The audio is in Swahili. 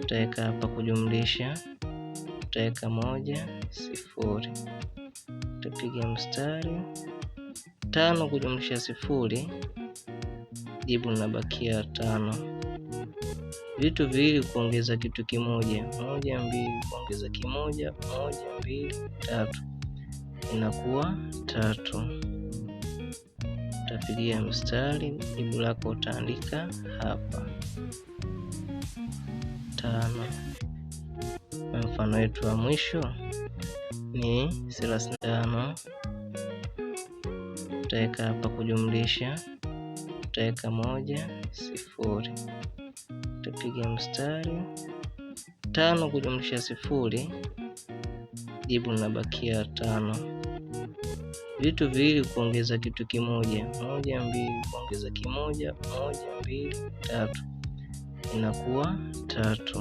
Utaweka hapa kujumlisha, utaweka moja sifuri, utapiga mstari. Tano kujumlisha sifuri, jibu linabakia tano. Vitu viwili kuongeza kitu kimoja, moja mbili kuongeza kimoja, moja mbili tatu, inakuwa tatu. Utapigia mstari, jibu lako utaandika hapa tano. Na mfano wetu wa mwisho ni 35. Utaweka hapa kujumlisha, utaweka moja sifuri, utapiga mstari. Tano kujumlisha sifuri, jibu linabakia tano. Vitu viwili kuongeza kitu kimoja, moja mbili kuongeza kimoja, moja mbili tatu, inakuwa tatu.